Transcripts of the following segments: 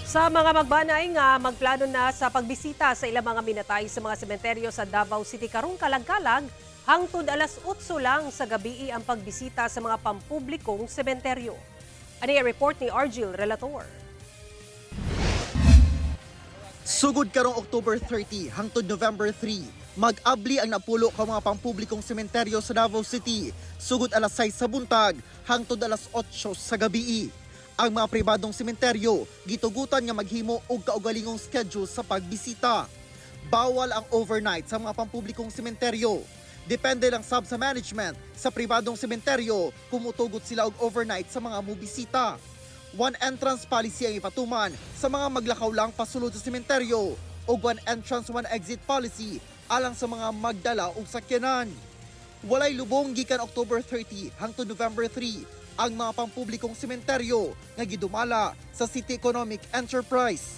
Sa mga magbanay nga magplano na sa pagbisita sa ilang mga minatay sa mga sementeryo sa Davao City karong kalagkalag, hangtod alas 8 lang sa gabi ang pagbisita sa mga pampublikong sementeryo. Ani ang report ni Argil Relator. Sugod karong October 30 hangtod November 3, mag-abli ang napulo ka mga pampublikong sementeryo sa Davao City sugod alas 6 sa buntag hangtod alas 8 sa gabi. Ang mga pribadong sementeryo gitugutan nga maghimo og kaugalingong schedule sa pagbisita. Bawal ang overnight sa mga pampublikong sementeryo. Depende lang sab sa management sa pribadong sementeryo kung mutugot sila og overnight sa mga mubisita. One entrance policy ang ipatuman sa mga maglakaw lang pasulod sa sementeryo o one entrance, one exit policy alang sa mga magdala og sakyanan. Walay lubong gikan October 30 hangtod November 3 ang mga pampublikong sementeryo nga gidumala sa City Economic Enterprise.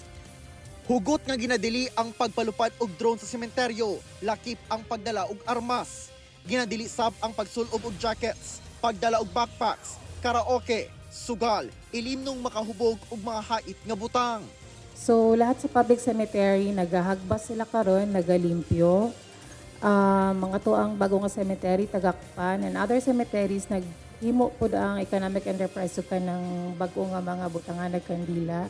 Hugot nga ginadili ang pagpalupad og drone sa sementeryo, lakip ang pagdala og armas. Ginadili sab ang pagsulob og jackets, pagdala og backpacks, karaoke, sugal, ilimnong makahubog og mga hait nga butang. So lahat sa public cemetery nagahagbas sila karon, nagalimpyo. Mga tuang bago nga cemetery Tagakpan and other cemeteries, naghimo pud ang economic enterprise ug kanang bag-o nga mga butangan nagkandila.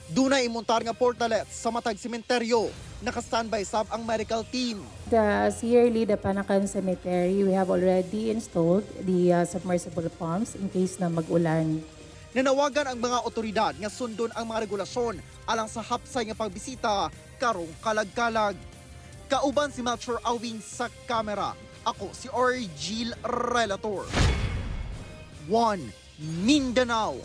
Dunay imontar nga portalets sa matag sementeryo. Naka-standby sab ang medical team. The yearly, the Panacan Cemetery, we have already installed the submersible pumps in case na mag-ulan. Nanawagan ang mga otoridad nga sundon ang mga regulasyon alang sa hapsay nga pagbisita karong kalagkalag. Kauban si Melchor Awing sa kamera. Ako si Orgil Relator. 1 Mindanao.